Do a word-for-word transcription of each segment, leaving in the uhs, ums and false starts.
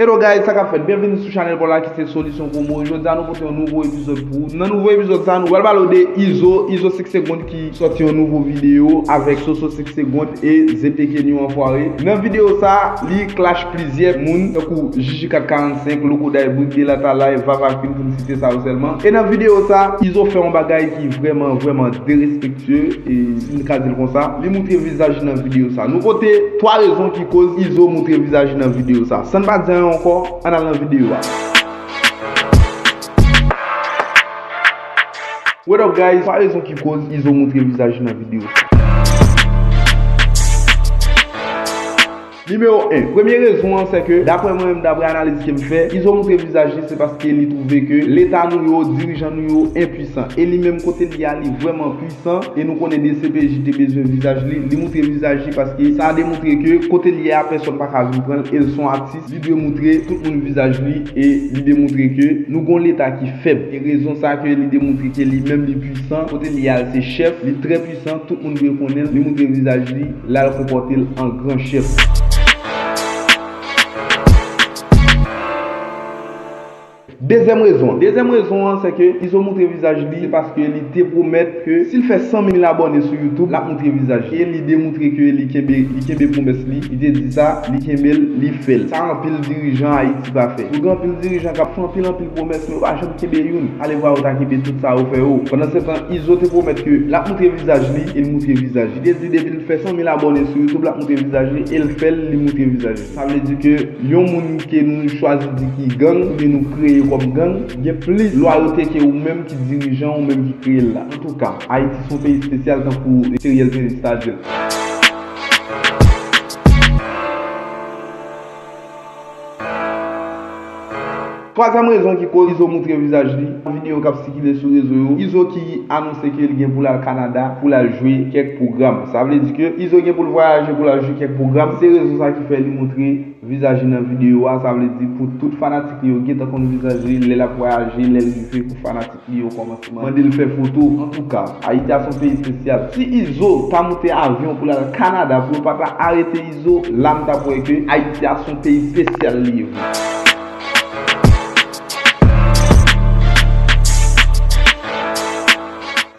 Hello guys, sa k ap fèt? Byenvini sou chanèl pa w la ki se Solisyon Promo. Jodi a nou pote yon nouvo epizòd pou ou. Nan nouvo epizòd sa, nou pral pale w de Izo, Izo senk segond ki sòti yon nouvo videyo avèk Soso senk segond e Z P Kenyo anfware. Nan videyo sa, li clash plizyè moun, tankou Jiji kat karannsenk, Loco Day, Brig de Latalay, Vava Queen, pou m site sa yo sèlman. E nan videyo sa, Izo fè yon bagay ki vrèman, vrèman derespektye, e si m ka di l konsa, li moutre vizaj li nan videyo sa. Nou pote twa rezon ki koz Izo moutre vizaj li nan videyo sa. San n pa di anyen ankò, ann al nan videyo a. What up guys, twa rezon ki koz Izo moutre vizaj li nan videyo sa. Nimewo en. Premye rezon an, se ke, daprè mwen menm, daprè analiz ke m fè, Izo moutre vizaj li, se paske li twouve ke leta nou yo, dirijan nou yo enpwisan. E li menm kote l ye a, li vrèman pwisan. E nou konnen D C P J te bezwen vizaj li. Li moutre vizaj li paske sa demontre ke kote l ye a, pèsonn pa ka vin pran l. E l se yon atis, li dwe moutre tout moun vizaj li. E li demontre ke nou gon leta ki fèb. E rezon sa ke li demontre ke li menm li pwisan. Kote l ye a, l se chèf, li trè pwisan. Tout moun dwe konnen l, li moutre vizaj li, l al konpòte l an gran chèf. Dezyèm rezon an. Dezyèm rezon an, se ke Izo moutre vizaj li, se paske li te pwomèt ke si l fè san mil abòne sou YouTube, l ap moutre vizaj li. E li demontre ke li kenbe, li kenbe pwomès li. Li te di sa, li kenbe l, li fè l. Sa anpil dirijan Ayiti pa fè. Nou gen anpil dirijan k ap fè anpil, anpil pwomès, men yo pa janm kenbe youn. Alevwa yo ta kenbe tout sa yo fè yo. Pandansetan, Izo te pwomèt ke l ap moutre vizaj li, e l moutre vizaj li. Li te di depi l fè san mil abòne sou YouTube, l ap moutre vizaj li, e l fè l, li moutre vizaj li. Sa vle di ke yon moun ke nou chwazi di ki gang, oubyen nou kreye kòm gang, gen plis lwayote ke ou menm ki dirijan, ou menm ki kreye l la. Antouka, Ayiti se yon peyi espesyal tankou Teriel Prince ta di l. Twazyèm rezon ki koz Izo moutre vizaj li, videyo k ap sikile sou rezo yo, Izo ki anonse ke li gen pou l al Kanada pou l al jwe kèk pwogram. Sa vle di ke Izo gen pou l vwayaje pou l al jwe kèk pwogram. Se rezon sa ki fè li moutre vizaj li nan videyo a. Sa vle di pou tout fanatik li yo gentan konn vizaj li lè l ap vwayaje, lè l rive pou fanatik li yo kòmanse mande l fè foto. Antouka, Ayiti a se yon peyi espesyal. Si Izo ta monte avyon pou l al Kanada pou yo pa ta arete Izo, la m t ap wè ke Ayiti a se yon peyi espesyal li ye vre.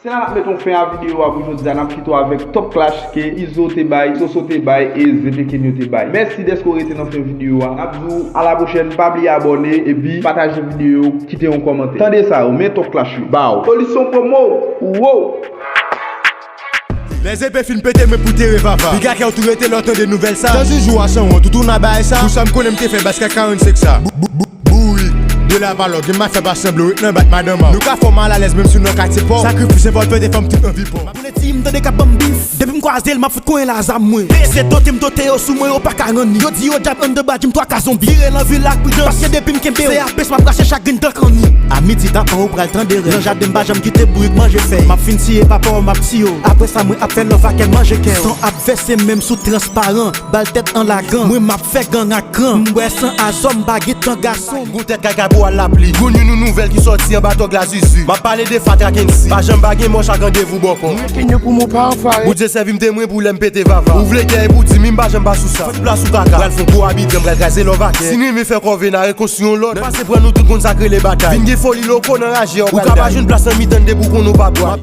Se la n ap mete yon fen a videyo a pou jodi a. N ap kite w avèk Top Clash ke Izo te bay, Soso te bay e Z P Kenyo te bay. Mèsi dèske w rete nan fen videyo a. N ap di w a la pwochèn, pa bliye abòne epi pataje videyo, kite yon kòmantè. Tande sa yo, men Top Clash yo. Baw. Solisyon Promo. Wow! Lè Z P fin pete, men pou tere vava. Piga kè w tou rete lè w tande nouvèl sa. Tanjou jou a san wont, ou tounen a bagay sa. Pou sa m konnen m te fè bas kat karannsenk sa. Bou, bou, bou, bourik. De la palò, gen mafya pa sanble, w ret nan bat madanm an. Nou ka fè w malalèz menm si w nan katye pòv. Sakrifis enpòtan, de fanm tout anvi pòv. M ap rele ti, m tande k ap ban m bif. Depi m kwaze l, m ap fout konyen la zam mwen. Se dote m dote yo sou mwen, yo pa ka ranni. Yo di yo djab anndan badji m twa ka zonbi. Vire nan vil ak pridans, paske depi m kenbe w, se apes m ap rache chak grenn dan kanni. A midi tapan ou pral tande rèl. Nan jaden m pa janm kite bourik manje fèy. M ap fin tiye papa w, m ap tiye w. Apre sa mwen ap fè lòv ak kè manje kè w. San ap vèse menm sou transparan. Bal tèt an lagan. Mwen m ap fè gang ak gran. M bwè san a zòm, m pa gen tan gason. Gwo tèt kaka pou al lapli. Gwo ninou nouvèl ki sòti anba tòg la zuzu. M ap pale de fatra kensi. Pa janm pa gen mòch ak randevou bòkò. Mwen kenyo pou mwen pa anfare. Bondye sèvi m temwen pou lè m pete vava. Ou vle kè e pou di mi m pa janm pa sou sa. Fòt plas ou kaka. Pral fon gwo abitè, m pral kraze lòv ak kè. Si n renmen fè kòve, n a rekonstwi yon lòt. Pase pran nou tout konn sa k rele batay. Vin gen foli loko nan raje an. Ou ka pa jwenn plas nan mitan n depi w konnen w pa bwa.